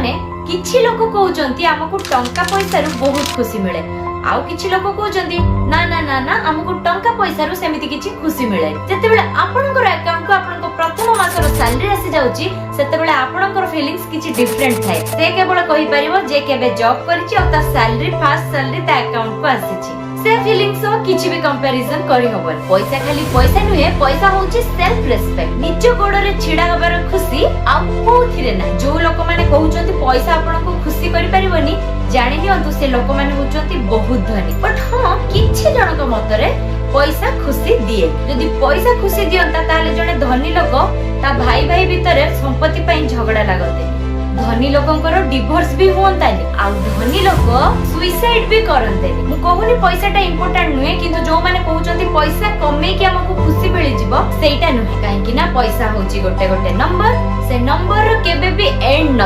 ମାନେ, କିଛି ଲୋକ କହୁଛନ୍ତି ଆମକୁ ଟଙ୍କା ପଇସାରୁ ବହୁତ ଖୁସି ମିଳେ, ଆଉ କିଛି ଲୋକ କହୁଛନ୍ତି, ନା ନା ନା ନା, ଆମକୁ ଟଙ୍କା ପଇସାରୁ ସେମିତି କିଛି ଖୁସି ମିଳେ। ଯେତେବେଳେ ଆପଣଙ୍କର ଆକାଉଣ୍ଟକୁ ଆପଣଙ୍କ ପ୍ରଥମ ମାସର ସାଲାରୀ ଆସି ଯାଉଛି, ସେତେବେଳେ ଆପଣଙ୍କର ଫିଲିଙ୍ଗସ୍ କିଛି ଡିଫରେଣ୍ଟ ଥାଏ। ସେ କେବଳ କହିପାରିବ ଯେ କେବେ ଜବ୍ କରିଛି ଆଉ ତା ସାଲାରୀ, ଫାର୍ଷ୍ଟ ସାଲାରୀ ତା ଆକାଉଣ୍ଟକୁ ଆସିଛି। ସେ ଫିଲିଙ୍ଗ ସହ କିଛି ବି କମ୍ପାରିଜନ କରିହବନି। ପଇସା ଖାଲି ପଇସା ନୁହେଁ, ପଇସା ହଉଛି ସେଲ୍ଫ ରେସ୍ପେକ୍ଟ। ନିଜ ଗୋଡରେ ଛିଡା ହବାର ଖୁସି ଆଉ କୋଉଥିରେ ନାହିଁ। ଯୋଉ ଲୋକମାନେ କହୁଛନ୍ତି ପଇସା ଆପଣଙ୍କୁ ଖୁସି କରିପାରିବନି, ଜାଣି ନିଅନ୍ତୁ ସେ ଲୋକମାନେ ହଉଛନ୍ତି ବହୁତ ଧନୀ। ବଟ୍ ହଁ, କିଛି ଜଣଙ୍କ ମତରେ ପଇସା ଖୁସି ଦିଏ। ଯଦି ପଇସା ଖୁସି ଦିଅନ୍ତା, ତାହେଲେ ଜଣେ ଧନୀ ଲୋକ ତା ଭାଇ ଭାଇ ଭିତରେ ସମ୍ପତ୍ତି ପାଇଁ ଝଗଡା ଲାଗନ୍ତେ, ଧନୀ ଲୋକଙ୍କର ଡିଭୋର୍ସ ବି ହୁଅନ୍ତାନି, ଆଉ ଧନୀ ଲୋକ ସୁଇସାଇଡ ବି କରନ୍ତେନି। ମୁଁ କହୁନି ପଇସାଟା ଇମ୍ପୋର୍ଟାଣ୍ଟ ନୁହେଁ, କିନ୍ତୁ ଯୋଉମାନେ କହୁଛନ୍ତି ପଇସା କମେଇକି ଆମକୁ ଖୁସି ମିଳିଯିବ, ସେଇଟା ନୁହେଁ। କାହିଁକି ନା ପଇସା ହଉଛି ଗୋଟେ ଗୋଟେ ନମ୍ବର, ସେ ନମ୍ବରର କେବେ ବି ଏଣ୍ଡ ନ